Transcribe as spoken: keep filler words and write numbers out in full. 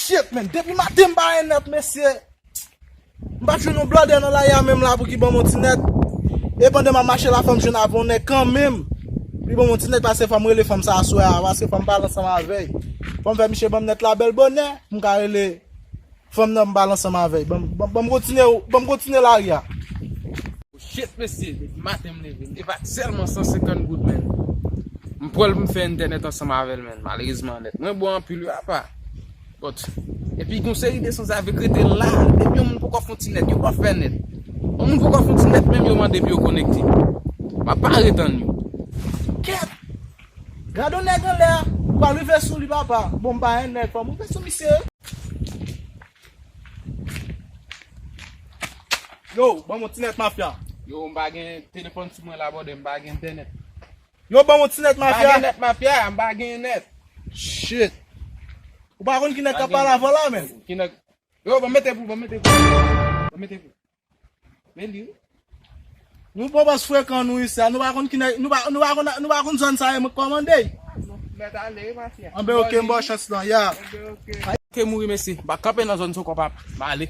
Shit, men, depi maten m pa gen nèt, mesye. M pa t jwenn yon blòdè nan lari a menm la pou ki ban m yon ti nèt. E pandan m ap mache la, fò m jwenn avè yon nèg kanmenm. Li ban m yon ti nèt, paske fò m rele fanm sa aswè a, paske fò m pale ansanm avè l. Fò m fè misye ban m nèt la bèl bonè, pou m ka rele fanm nan, m pale ansanm avè l. Ban m, ban m, ban m kontinye, ban m kontinye lari a. Shit, mesye, depi maten m leve, m te bat sèlman san senkant goud, men. M pran l pou m fè entènèt ansanm avè l, men. Malerezman, nèt mwen bon anpil, wi, apa. But, epi gon seri de sanzave k rete la. Depi yon moun poko fè yon ti nèt, yo pa fè nèt. Yon moun poko fè yon ti nèt, menm yo mande pou yo konekte. M ap pare tann yo. Kèt! Gade yon nèg anlè a, ou pral rive sou li, papa. Bon, m pa gen nèt, fò m rive sou misye. Yo, ban m yon ti nèt, mafya. Yo, m pa gen telefòn sou mwen la, brother, m pa gen entènèt. Yo, ban m yon ti nèt, mafya. M pa gen nèt, mafya, m pa gen nèt. Shit. Ou pa konn ki nèg k ap pale avè w la, men? Ki nèg? Yo, ban m mete pou, ban m mete pou. Ban m mete pou. Men li, wi. Nou pran bòs frekan nou isi a. Nou pa konn ki nèg, nou pa, nou pa konn, nou pa konn zòn sa e mwen k kòmande. Mèt ale, wi, mafya. Anben, ok, m ba w chans lan, ya. Anben, ok. Ke mouri, mesye. M pa kanpe nan zòn sa ankò, papa. M ale.